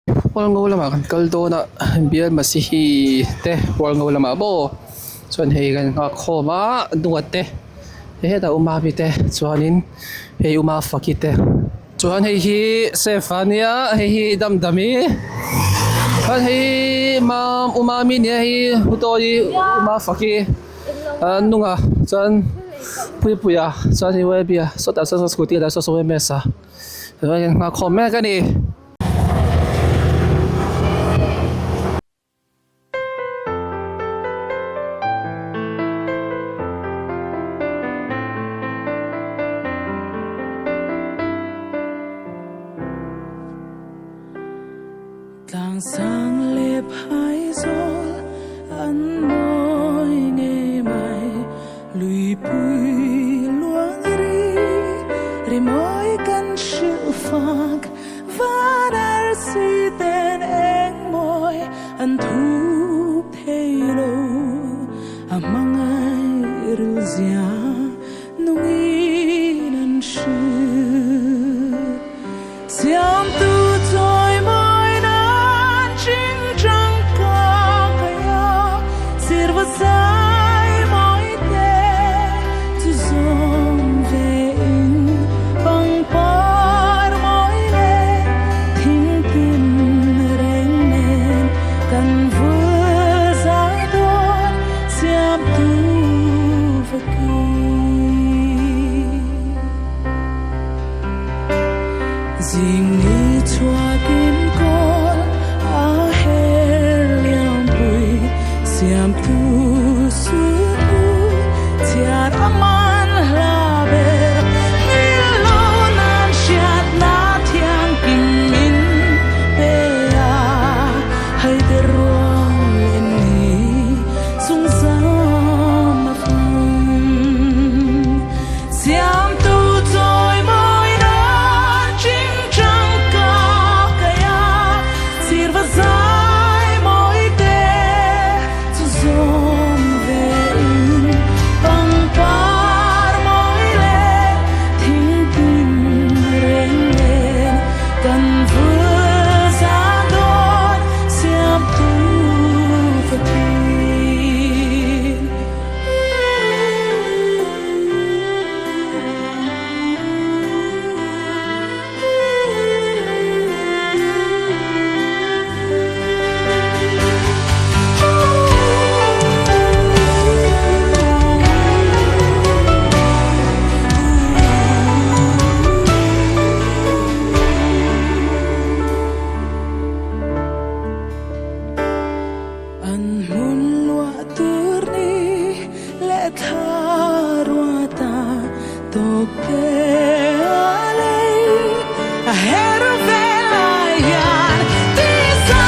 Hualngo lamah kan kal dawn a bial masihi te hualngo lamah maw chuan hei kan nghak khawm a hnungah te hetah u mami te chuanin hei u mafaki te chuan hei hi safe a nia hei hi damdami chuan hei mam u mami nia hei u tawi u mafaki a hnungah chuan puipuia chuan hei y b a sawtah sawn scooty a dah saw saw m s a chuan kan nghak khawm mek a ni. Tlang sang leh phai zawl an mawi ngei mai Luipui luang ri ri mawi kan hrilh fak Van arsi ten eng mawi an thup thei lo A hmangaih ril zia nungin an hrilh. Siamtu chawi mawi nan ching chang ka kaya sirva zai mawi te chu zawm ve in pangpar mawi leh thingtin reng nen kan vul zai dawn siamtu vaki. Zing ni chhuakin kawl a her liampui siamtu sutu chhiar a man hla ber ngil lo nan hriatna thianghlim min pe a hai te ruang leh ni zungzam a fam. Siamtu chawi mawi nan ching chang ka kaya sirva zai mawi te chu zawm ve in pangpar mawi leh thingtin reng nen kan vul za dawn siamtu fakin. An hmun luah tur ni leh thla ruata tawk te a lei a her ve lai hian tisa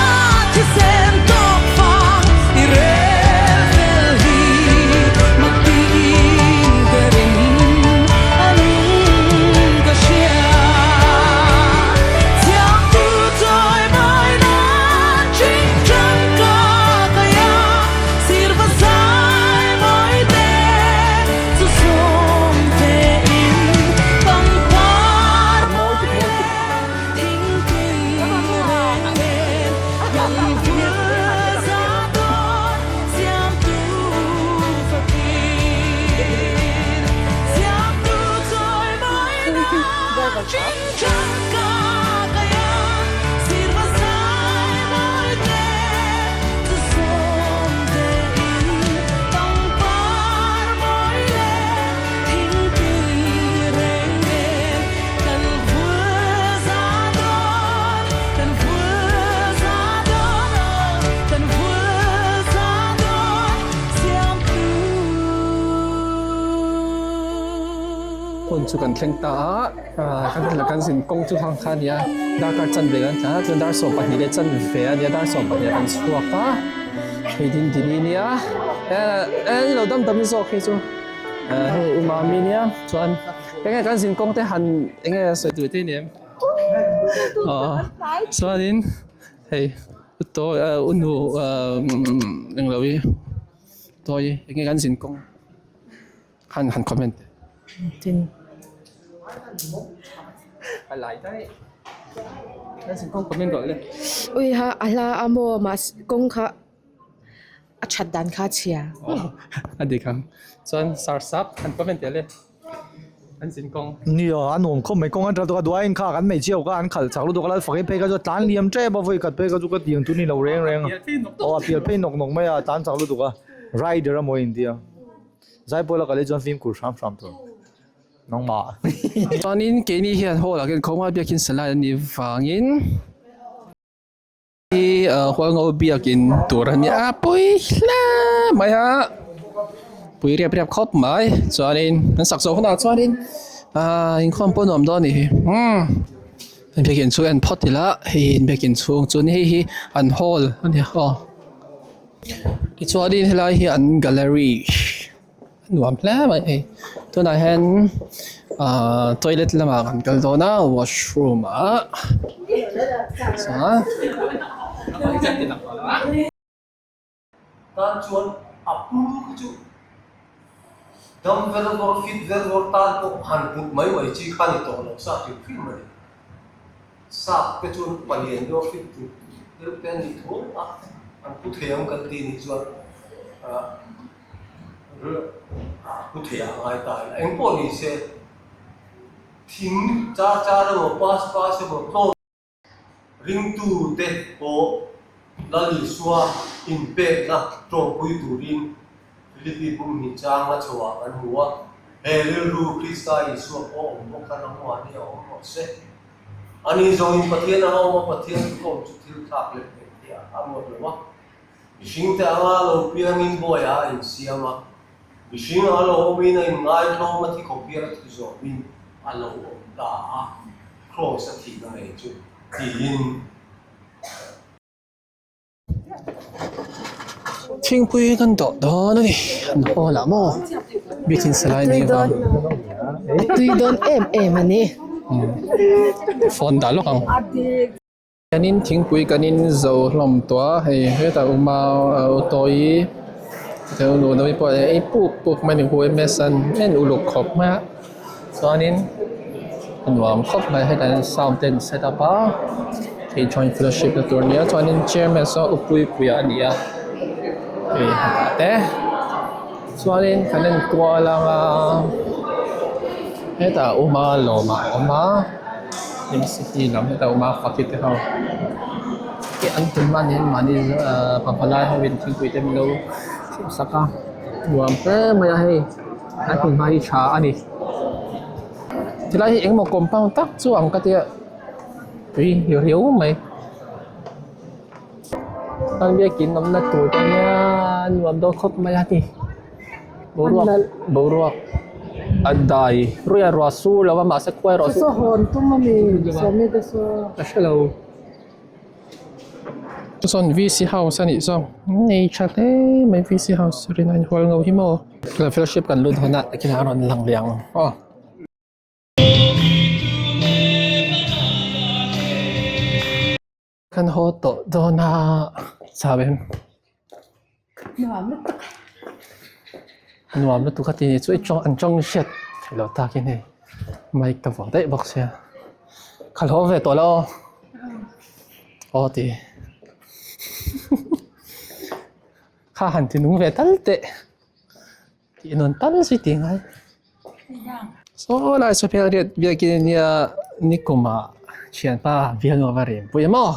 thisen tawk fang i rel fel hi mak tiin ka ring a nung ka hria thiamtu chawi mawi nan ching chang ka kaya sirva zai mawi te chu sawm ve in pangpar mawi leh thingpui reng nen kan vul za dawn siamtu fakin siamtu chawi mawi nan ching chang ka kaya sirva zai mawi te chu sawm ve in pangpar mawi leh thingpui reng nen kan vul za dawn kan vul za dawn aw kan vul za dawn siamtu. Hun chu kan thleng ta a, kan kan zin kawng chu hang kha a nia darkar chanve kan tlan a chuan dar 12 leh chanve a nia dar 12 ah kan chhuak a hei din dini nia eh eh ni lo dam dam zawk hei chu eh hei u mami nia chuan enge kan zin kawng te han enge sawi tur te ni em aw chuanin hei u tawi eh u nu eh englo hi tawi enge kan zin kawng. Han han comment. Tin. A lai daih. Ui ha a hla a maw mahse kawng kha a that dan kha a chhia. A dik ang. Chuan sarsap han comment teh le. An zin kawng. Nia a nuam khawp mai kawng an ṭha tawk a duaiin kha kan hmeichhia ho kha an khalh chak lutuk a lal fak in phei kha chu a tlan liam ṭep a vawi khat phei kha chu ka tiang chu ni lo reng reng a aw a pial phei nawk nawk mai a a tlan chak lutuk a rider a maw a intia zaipawl a kal hi chuan fimkhur hram hram tur. Nangmah. Chuanin keini hian hall ah khian khawma biakin salai an nih vangin hi hualngo biakin tur a nia a pawi hle mai a pui riap riap khawp mai chuanin an sak zawh hunah chuanin ahh inkhawm pawh nuam dawn a nih hi umm biakin chu en phawt ila hei biakin chhung chu hei hi an hall a nia aw tichuanin helai hi an gallery. Nuam hle mai hei tunah hian ahh toilet lamah kan kal dawn a washroom ah chuan Tan chuan a pum kha chu dam vel vawr fit vel vawr tan pawh han put mai mai chi kha ni tawh lo sa hrim hrim a ni. Sap te chuan palian deuh a fit tur deuh te a nih thuai a, an pu thei ang kan ti nih chuan ah. Pu thei a ngai ta ila eng pawh ni se thing char char emaw pass pass emaw tlawm ringtu te pawh Lal Isua inpekna tlawmpui turin Philippi bum hnih chang a chhoah kan hmu a, he rilru Krista Isua pawh awm bawk kha nangmah ni a awm rawh se. Ani zawngin Pathian anga awm a, Pathian thukawm chu thil thlak leh theih tih a ruat lo a. Mihringte anga lo piangin bawiah a insiam a, mihring anga lo awmin a inngaithlawm a thi khawp hian a thu zawmin a lo awm ta a, Kraws a thihna ngei chu tiin. Thingpui kan dawh dawn a ni, an hall ah maw biakin salai nei vang. A tui dawn em em a ni. Phone dah lawk ang. Hianin thingpui kan in zo hlawm tawh a hei hetah uma utawi nu nawi pawh ei puk puk mai a ni huai an en uluk khawp mai a chuanin a nuam khawp mai hetah hian sound te an set up a hei joint fellowship na tur a nia chuanin chairman saw upuipuia a ni a hei hetah te chuanin kan en kual anga hetah uma lawm a awm a. City lam hetah awm a faki te ho hi an tum a ni mahni ahh pavalai ho in thingpui te min lo siam sak a nuam hle mai a hei an hmun hma hi tha a ni tilai hi engemaw compound tak chu ang ka tia tui riau mai an biakin awmna tur te ania nuam dawn khawp mai a ni. Boruak boruak a dai ruih a ruah sur lo a mahse khuai erawh chu Saw hawn tum a mi sawmi te saw. Ka hre lo. Chuan VC house a nih zawk nei tha hle mai VC house rin a inhual ngho hi maw. Fellowship kan lut hunah tikhian a rawn lang leh ang aw. Kan haw tawh dawn a chau em? Nuam lutuk. Nuam lutuk a ti ni chu i tawng an tawng hriat theih loh takin hei mic ka vuah daih bawk sia. Kha hlawm ve tawh lo aw ti. Kha han ti nung ve tal teh. Tih nawn tal zui tih ngai. Saw lai saw phel riat biakin ania nikumah thianpa bialnu ava rem pui emaw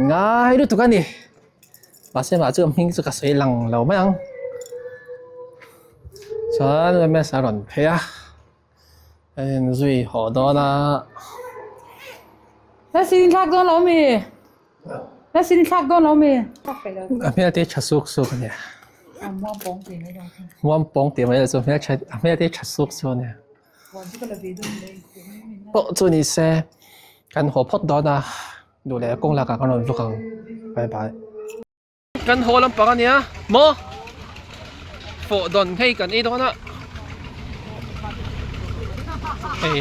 ngai lutuk a ni mahse mah chu a hming chu ka sawi lang lo mai ang chuan ms a rawn phei a a inzui haw dawn a. Thlak dawn lo mi? La sin thlak dawn lo mi? A hmel te tha suk suk a nia. A muang pawng tih mai lo chu. Muang pawng tih mai lo chu hmel tha a hmel te tha suk suk a nia. Pawh chu ni se kan haw phawt dawn a duh leh kawng lakah kan rawn vlog ang bye bye. Kan haw lampang a nia maw fawh dawn hei kan ei dawn a hei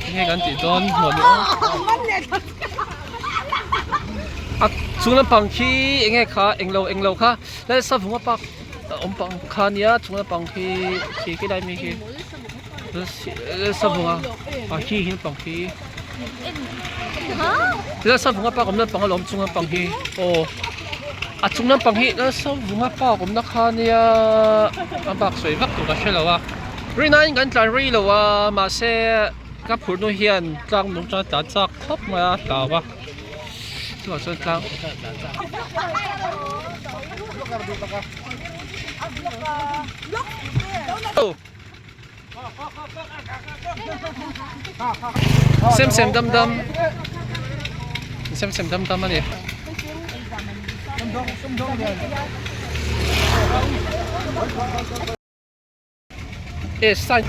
enge kan tih dawn maw ni aw a chung lampang khi enge kha englo englo kha lalsa vunga park a awm pang kha nia chung lampang khi khi khi lai mi khi lalsa vunga a khi khi lampang khi. Lalsavunga park awmna pang alawm chung lampang hi aw a chung lampang hi Lalsavunga park awmna kha nia a bak sawi vak tur ka hre lo a rinaiin kan tlan rei lo a mahse ka phurh nu hian tlang nung chuan a tlan chak khawp mai a hlau a chuvang chuan tlang Sem sem dam dam sem sem dam dam a ni. E sign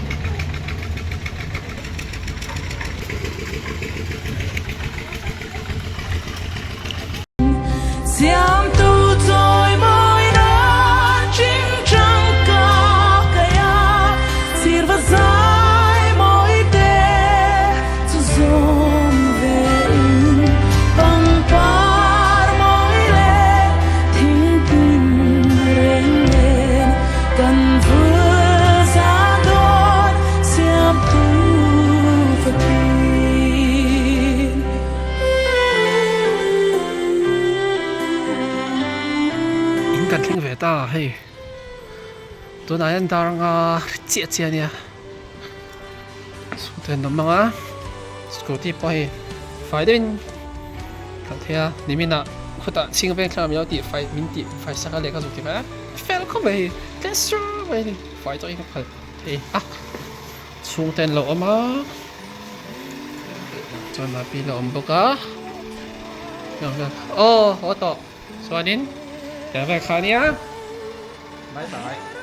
In kan thleng ve ta hei tunah hian dar anga chiah chiah ania scooty an awm ang a scooty pawh hei fai deuhin khalh thei a nimin ah khutah chhing veng thlang ah min lo tih fai min tih fai sak a lehkha zuk tih fai a fel khawp mai hei tle sur mai a ni fai tawhin ka khalh thei a chhungte an lo awm a chuan mahpi la awm bawk a aw haw tawh chuanin tiang vel kha ania bye bye.